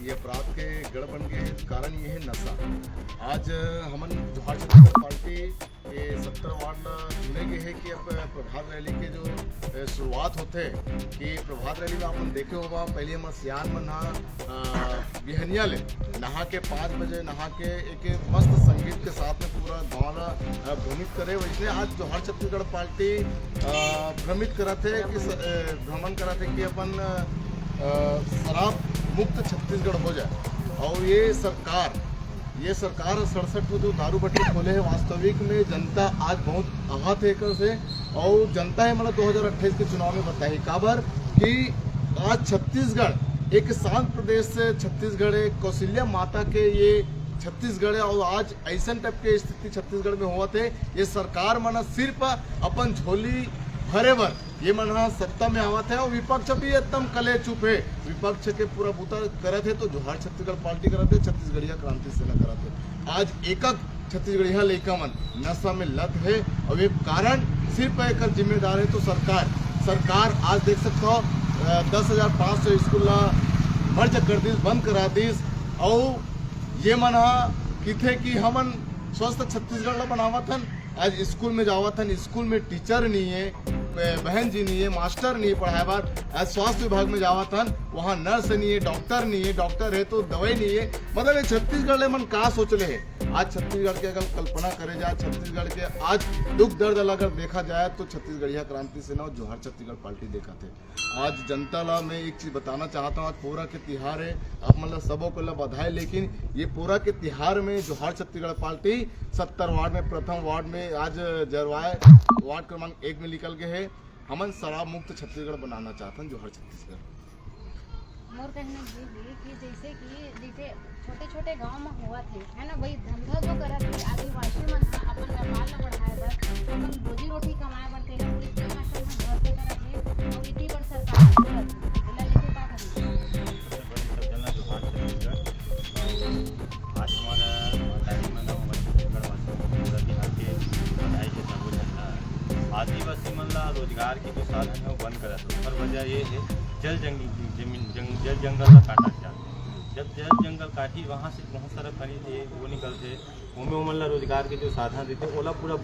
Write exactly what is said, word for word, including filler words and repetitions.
ये अपराध के गढ़ बन गए हे। कारण ये है नशा। आज हमन जोहार छत्तीसगढ़ पार्टी के सत्तर वार्ड ला चुने गए हे कि अब प्रभात रैली के जो, अ, शुरुआत होथे कि प्रभात रैली में अपन देखे होबा, पहले हमर सियान मन हा, अ, बिहनिया ले नहा के पाँच बजे नहा के एक मस्त संगीत के साथ में पूरा गांव ला, अ, भ्रमित करे। वैसने आज जोहार छत्तीसगढ़ पार्टी, अ, भ्रमित करत हे कि स-, अ, भ्रमण करत हे कि अपन, अ, शराब मुक्त छत्तीसगढ़ हो जाए। और ये सरकार, ये सरकार सड़सठ ठो जो दारू भट्टी खोले हे, वास्तविक में जनता आज बहुत आहत हे एकर से। और जनता हे, मतलब, दो हज़ार अट्ठाईस के चुनाव में बताही, काबर कि आज छत्तीसगढ़ एक शांत प्रदेश से, छत्तीसगढ़ एक कौशल्या माता के ये छत्तीसगढ़ है। और आज ऐसन टाइप के स्थिति छत्तीसगढ़ में होवत हे, ये सरकार मन सिर्फ अपन झोली भरे बर ये मन ह सत्ता में आवत हे और विपक्ष भी एकदम कले चुप हे। विपक्ष के पूरा बूता करत हे तो जोहार छत्तीसगढ़ पार्टी करत हे, छत्तीसगढ़िया क्रांति सेना करत हे। आज एकक छत्तीसगढ़िया लइका मन नशा में लत हे और ये कारण सिर्फ एकर जिम्मेदार है तो सरकार। सरकार आज देख सकते हो, अ, दस हजार पाँच सौ स्कूल ला merge कर दिस, बंद करा दिस। और ये मन ह किथे कि हमन स्वस्थ छत्तीसगढ़ ला बनावत हन। आज स्कूल में जावत हन, स्कूल में टीचर नहीं है, ब-, बहन जी नहीं है, मास्टर नहीं है पढ़ाए बर। आज स्वास्थ्य विभाग में जावत हन, वहाँ नर्स नहीं है, डॉक्टर नहीं है, डॉक्टर है तो दवाई नहीं है। मतलब ये छत्तीसगढ़ ले मन का सोच ले है। आज छत्तीसगढ़ के अगर कल्पना करे जाए, छत्तीसगढ़ के आज दुख दर्द ला अगर देखा जाए तो छत्तीसगढ़िया क्रांति सेना और जोहार छत्तीसगढ़ पार्टी देखत हे। आज जनता ला मैं एक चीज बताना चाहता हूँ, आज पोरा के तिहार है, आप मन ला सबो को ला बधाई। लेकिन ये पोरा के तिहार में जोहार छत्तीसगढ़ पार्टी सत्तर वार्ड में, प्रथम वार्ड में आज जरवाए वार्ड क्रमांक एक में निकल गए है। हमन शराब मुक्त छत्तीसगढ़ बनाना चाहत हन। जोहार छत्तीसगढ़। मोर कहना ये हे कि जैसे कि जैसे छोटे-छोटे गांव में होवत हे, है ना, वही धंधा जो करत हे, आदिवासी मन ह अपन व्यापार ला बढ़ाए बर, अपन रोजी रोटी कमाए बर, तेला पुलिस के मास्टर मन भर्ती करत हे, और इतनी बड़ सरकार करत हे, एला लेके का कहना? सबसे पहले सब जन ला जोहार छत्तीसगढ़। आज हमारा महतारी मन, हमर छत्तीसगढ़ वासी पूरा बिहार के बधाई के सबो झन ला। आदिवासी मन ला रोजगार के जो साधन है, वो बंद करत हे। ओकर वजह ये है, जल जंग-, जमीन, जंग-, जल जंगल ला काटत जात हे। जब जल जंगल काटी, वहाँ से बहुत सारा खनिज ये वो निकलते, ओमे ओमन ला रोजगार के जो साधन रहते, ओला पूरा